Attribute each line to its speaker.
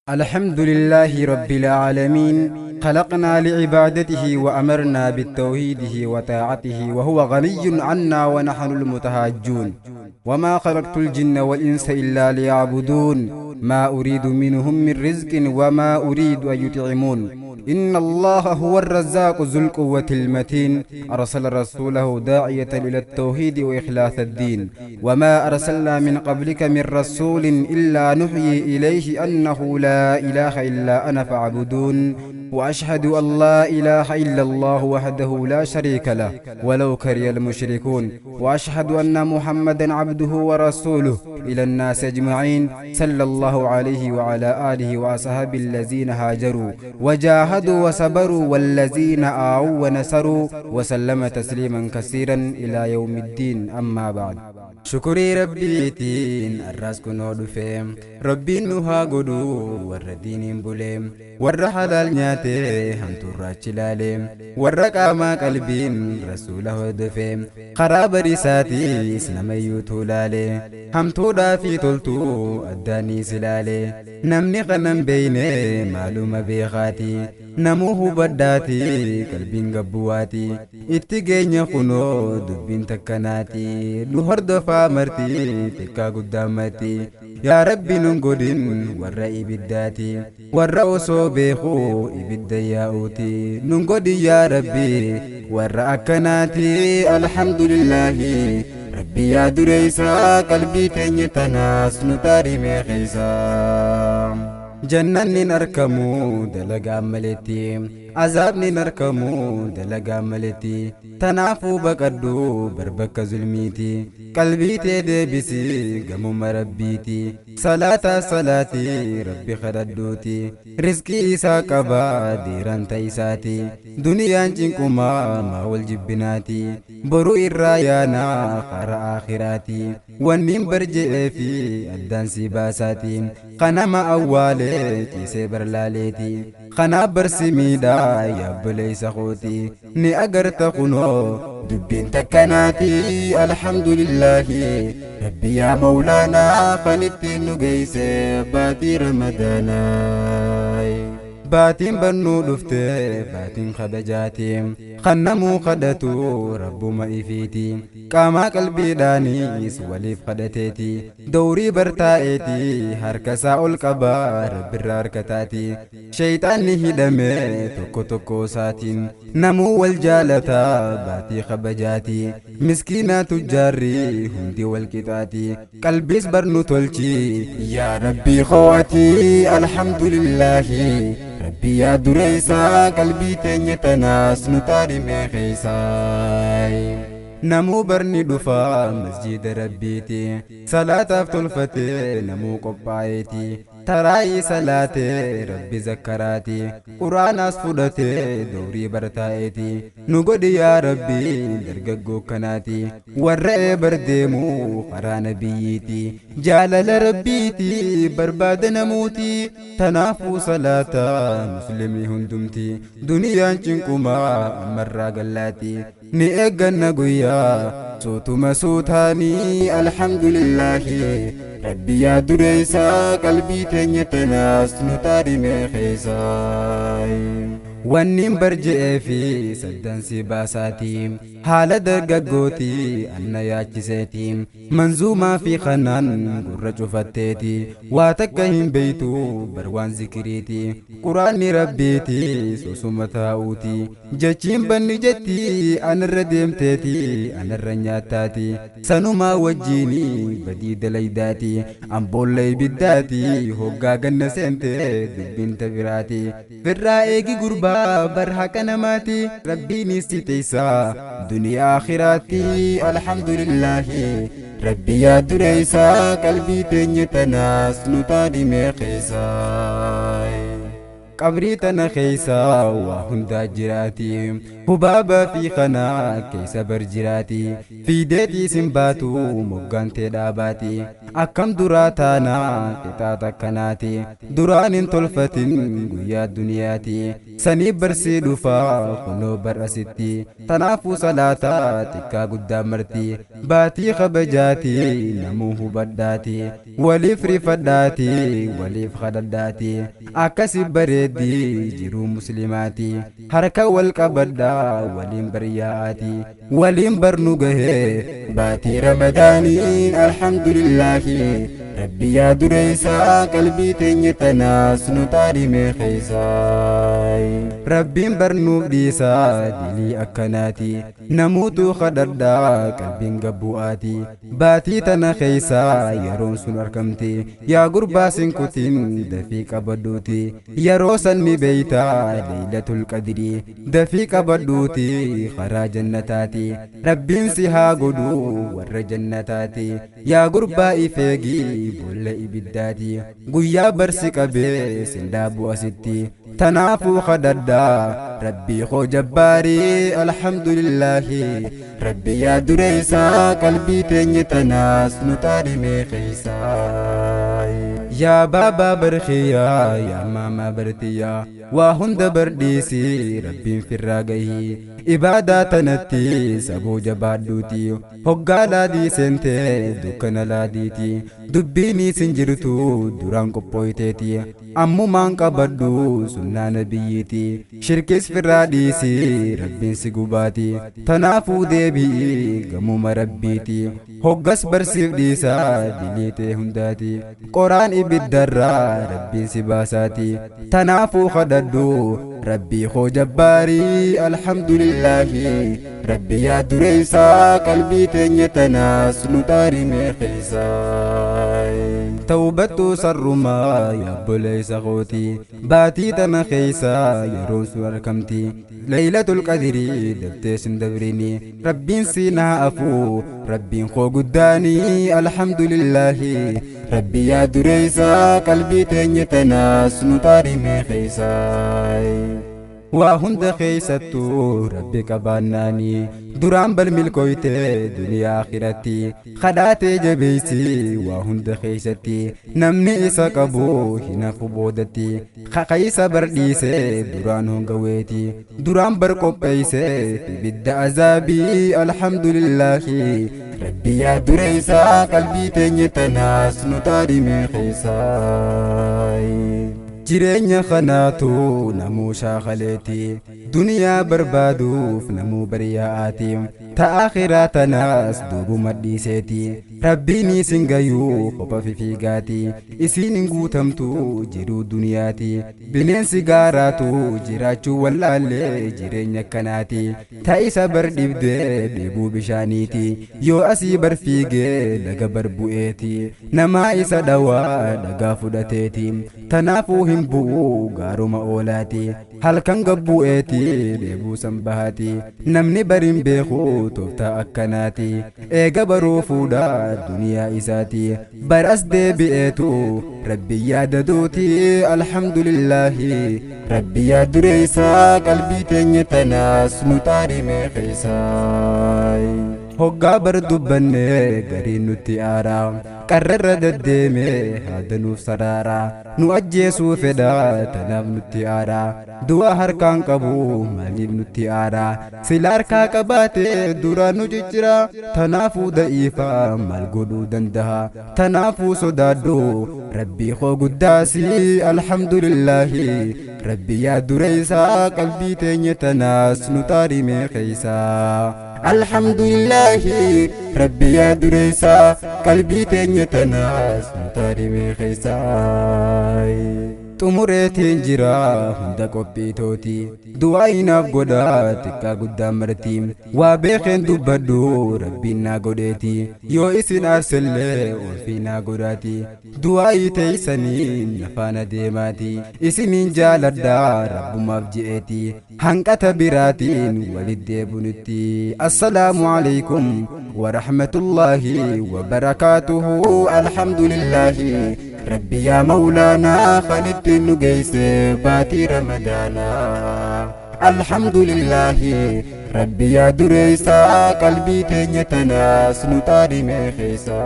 Speaker 1: الحمد لله رب العالمين، خلقنا لعبادته وأمرنا بالتوحيده وطاعته، وهو غني عنا ونحن المتهاجون. وما خلقت الجن والإنس إلا ليعبدون، ما أريد منهم من رزق وما أريد أن يطعمون. إن الله هو الرزاق ذو القوة المتين، أرسل رسوله داعية إلى التوحيد وإخلاص الدين. وما أرسلنا من قبلك من رسول إلا نحيي إليه أنه لا إله إلا أنا فاعبدون. وأشهد أن لا إله إلا الله وحده لا شريك له ولو كره المشركون. وأشهد أن محمدا عبده ورسوله إلى الناس أجمعين، صلى الله عليه وعلى آله وأصحابه الذين هاجروا وجاهدوا وصبروا والذين آووا ونصروا وسلم تسليما كثيرا إلى يوم الدين. أما بعد، شكري ربيتين الراس كنو دفهم ربي نها قدو والردين بوليم ور حلال نياتي همتو راچلاليم ور قاما قلبين رسوله دفهم خراب رساتي اسلام يوتولالي همتو دافي تلتو اداني سلالي نمني غنم بيني معلومة بيغاتي نموه بداتي قلبين قبواتي اتجيني خنو دبين تكناتي نهر دفا مرتي تكا قدامتي يا ربي ننقدن والرأي بالذاتي والرأس بيخو إبدا ننقد يا ربي والرأكناتي. الحمد لله ربي يا دريسا قلبي تنيتناس نتاري مخيسا جنن نركمو دلقا ملتي عذابني نركمو دلقا ملتي تنافو بقدو بربك ظلميتي قلبي تدبسي قمو مربيتي صلاة صلاتي ربي خردوتي رزقي إساقبا ديران تيساتي دنيا جنكما ما والجبناتي برو الرايانا خر آخراتي ونين برجئ في الدانسي باساتي قنما أولي كيسي برلاليتي خنا برسميدا يا بليس خوتي ني أقرت خنو دبين تكناتي. الحمد لله ربي يا مولانا خنتي نقيسي باتي رمضاناي باتين بنو دفتي باتين خبجاتي خنمو خدتو ربو ما إفيتي كاما قلبي داني سواليف خدتيتي دوري برتايتي هركسا القبار براركتاتي شيطان هدمي توكو توكو ساتين نمو والجالتا باتي خبجاتي مسكينة تجاري همدي والكتاتي قلبي برنو تولشي يا ربي خواتي. الحمد لله ربي يا دريسا قلبي تنيتناس نتاري مخيساي نمو برني دفا مسجد ربيتي صلاة افتلفتي نمو قبايتي تراي صلاتي ربي ذكراتي قرآن أسفدتي دوري برتايتي نقول يا ربي درققو كناتي ورأي برديمو قران بيتي جالل ربيتي برباد نموتي تنافو صلاة مسلمي هندمتي دنيا چنكما أمر قلاتي نئقن قويا صوت مسوتاني. الحمد لله ربي يا دريسا قلبي تنيتناس نتاري مخيساي ونين برجئ في سدن سباساتي حالة درققوتي أنا ياچسيتي منزومة في خنان قرة فتيتي واتكهم بيتو بروان ذكريتي قرآن ربيتي سوسمة أوتي جتشين بني جتي أنا الرديمتيتي أنا الرنياتاتي سنما وجيني بديد ليداتي أمبولي بالذاتي هوغا جنسنتي دبين تبراتي في الرائق قربا برهك نماتي ربي نسيتيسا دنيا آخراتي. الحمد لله ربي يا دريسا قلبي تنيتناس نتاري مخيساي. Qabrii tana keessa waa hundaa jiraati. Hubaaba fi kanaa keessa bar jiraati. Fiideetii sin baatu moggaan tee dhaabaati. Akkam duraa taanaa qixaaxa akkanaati. Duraan hin tolfatin guyyaa duniyaati. Sanii barsii dhufaa kunoo bar asitti. Tanaafuu salaataa xiqqaa guddaa marti. Baatii kabajaati namuu hubadhaati. Waliif rifadhaati waliif kadhadhaati. Akkasi bareeddi jiruu muslimaati. Harka wal qabadhaa waliin baryaa'aati. Waliin barnu gahee baatii Ramadaaniin alhamdulillaahi. Rabbi yaa dureessaa qalbii teenya tanaas nu taadhime keessaa. Rabbiin barnuuf dhiisaa dilii akkanaati. Namuutu kadhadhaa qalbiin gabbu'aati. Baatii tana keessaa yeroon sun argamti. Yaa gurbaa sin kutin dafii qabadhuuti. Yeroo san ni beeytaa Laylatul Qadrii. Dafii qabadhuuti karaa jannataati. Rabbiin si haa godhu warra jannataati. Yaa gurbaa ifeegii boolla ibiddaati. Guyyaa barsi qabee sin dhaabu asitti. Tanaafuu kadhadhaa Rabbii koo jabbaarii alhamdulillaahi. Rabbi yaa dureessaa qalbii teenya tanaas nu taadhime keessaa. Yaa baabaa barkiyyaa yaa maamaa bartiyyaa waa hunda bardhiisi Rabbiin firraa gahii. Ibaadaa tanatti saboo jabaadhuuti. Hoggaa laadii seentee dukkana laadiiti. Dubbiin isin jirtu duraan qophooyteeti. Ammumaan qabadhu sunnaa nabiyyiiti. Shirkis firraa dhiisi Rabbiin si gubaati. Tanaafuu deebi'i gamuma Rabbiiti. Hoggas barsiif dhiisaa diliitee hundaati. Qoraan ibiddarraa Rabbiin si baasaati. Tanaafuu kadhadhu Rabbii koo jabbaarii alhamdulillaahi. Rabbi yaa dureessaa qalbii teenya tanaas nu taarime keessaa. Tawbattuu sarrumaa yaa obboleessa kooti. Baatii tana keessaa yeroon sun argamti. Laylatul Qadrii daftee sin dabrini. Rabbiin siin haa afuu Rabbiin koo guddaanii alhamdulillaahi. Rabbi yaa dureessaa qalbii teenya tanaas nu taarime keessaa. Waa hunda keessattuu Rabbi qabaannaanii duraan balmilkooyte duniyaa akhiratti kadhaatee jabeessi waa hunda keessatti namni isa qabu hin hafu boodatti kaqaysa bardhiise duraan hongaweeti duraan bar qopheeyse ibidda azaabii alhamdulillaahi. Rabbi yaa dureessaa qalbii teenya tanaas nu taadhime keessaa. Jireenya kanaatu namuu shaakaleeti. Duniyaa barbaaduuf namuu bariyaa'aati. Ta akhiraa tanaas duubuma dhiiseeti. Rabbiin isin gayuu kopha fifiigaati. Isin hin guutamtu jiruu duniyaati. Bineensi gaaraatu jiraachuu wallaallee jireenya akkanaati. Ta isa bar dhibdee dheebuu bishaaniiti. Yoo asii bar fiigee laga bar bu'eeti. Namaa isa dhawaa dhagaa fudhateeti. Tanaafuu hin bu'uu gaaruma oolaati. Halkan gabbu'eeti dheebuu sanbahaati. Namni bariin beeku tooftaa akkanaati. Eega baruu fuudhaa duniyaa isaati. Baras deebi'eetu Rabbi yaadaduuti alhamdulillaahi. Rabbi yaa dureessaa qalbii teenya tanaas nu taarime keessaa. Hoggaa bar dubbanne gariin nutti aaraa. Qarrarra deddeeme haadanuuf saraaraa. Nu ajjeesuu fedha tanaaf nutti aaraa. Du'a harkaan qabu maaliif nutti aaraa. Sila harkaa qabaate duraan nu ciccira. Tanaafuu da'iifaa maal godhuu danda'a. Tanaafuu sodaadhu Rabbii koo guddaasi alhamdulillaahi. Rabbi yaa dureessaa qalbii teenya tanaas nu taarime keessaa. Alhamdulillaahi Rabbi yaa dureessaa qalbii teenya tanaas nu taarime keessaa. Xumureetiin jira hunda qophiitooti. Du'aa inaaf godhaa xiqqaa guddaa marti. Waa beekeen dubbadhu Rabbiin naa godheeti. Yoo isin aarsellee ulfii naa godhaati. Du'aa teessaniin nafaana deemaati. Isiniin jaaladhaa Rabbumaaf je'eeti. Hanqata biraatiin walit deebunutti. Assalaamu alaikum wa rahmatullaahi wa barakaatuhu. Alhamdulillaahi. Rabbi yaa Mawlaanaa kan ittiin nu geesse baatii Ramadaanaa. Alhamdulillaahi Rabbi yaa dureessaa qalbii teenya tanaas nu xaarimee keessa.